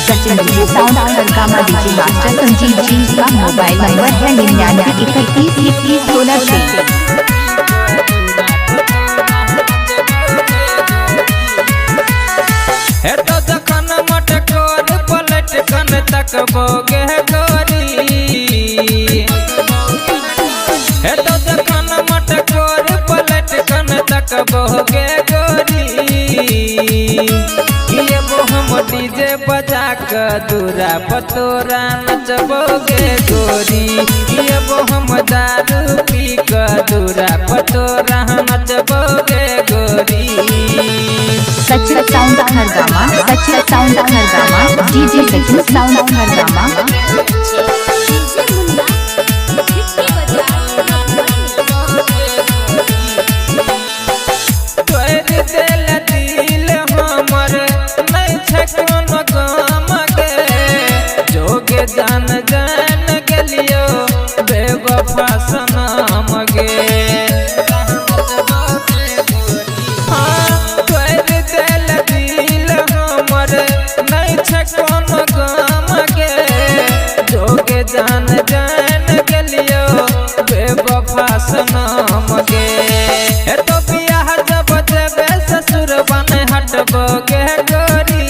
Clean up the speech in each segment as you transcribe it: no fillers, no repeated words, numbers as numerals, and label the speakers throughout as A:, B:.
A: Sachin DJ sound Khargama DJ master Sanjeev ji का mobile number है 99 31 21 16 6।
B: हे तो जखन मटकोर पलट कन तकबोगे गोरी, हे तो जखन मटकोर पलट कन तकबोगे गोरी, ये हम डीजे बजा के दूरा पतोरा नचबोगे गोरी, ये हम दारू पी के दूरा पतोरा नचबोगे गोरी।
A: Sachin sound Khargama, Sachin sound Khargama, DJ Sachin sound Khargama.
B: तोर दिल दिल हमर नहीं छै कोनो गम गे, जोगे जान जान गेलियो बेवफा सनम गे। हाँ, तोर दिल दिल हमर नहीं छै कोनो गम गे, जोगे जान जान गेलियो बेवफा सनम गे। हे तो बियाह जब देबे ससुर बने हटबोगे गोरी,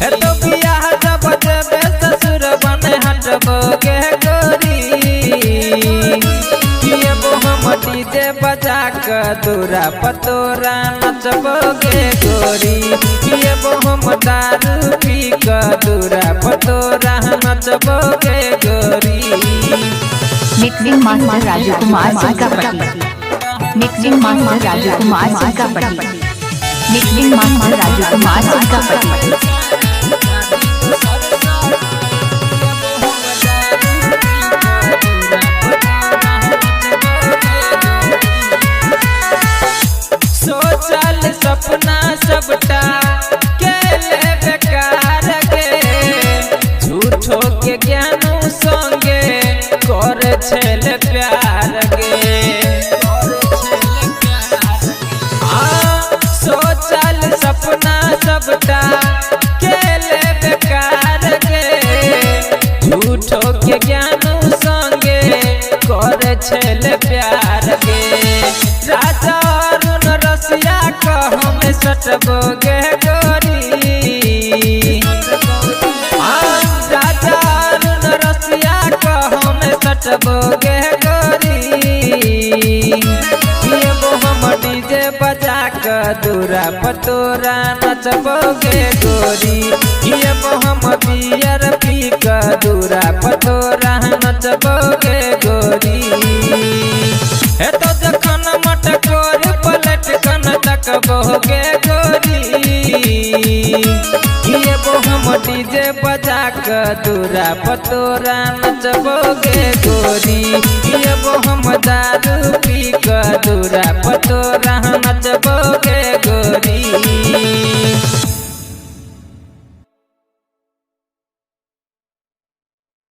B: हे तो बियाह जब देबे ससुर बने हटबोगे गोरी, ये हम डीजे बजा के दूरा पतोरा नचबोगे गोरी, ये हम दारू पी के दूरा पतोरा नचबोगे गोरी।
A: Mixing master Raju Kumar Sinkapatti, mixing master Raju Kumar Sinkapatti, mixing master Raju Kumar Sinkapatti.
B: सोचल सपना सबटा के ले बेकार गे, झूठो के ज्ञानू संगे कर छेल प्यार गे। आ सोचल सपना सबटा के ले बेकार गे, झूठो के ज्ञानू संगे कर छेल प्यार गे। राजा अरुण रसिया को हम सटबोगे गोरी, राजा अरुण रसिया को हम सटबोगे गोरी, ये हम डीजे बजा के दूरा पतोरा नचबोगे गोरी, ये हम बियर पी के दूरा पतोरा नचबोगे गोरी। हे तो जखन मटकोर पलट कन तकबोगे गोरी, ये हम डीजे बजा के दूरा पतोरा नचबोगे गोरी, ये हम दारू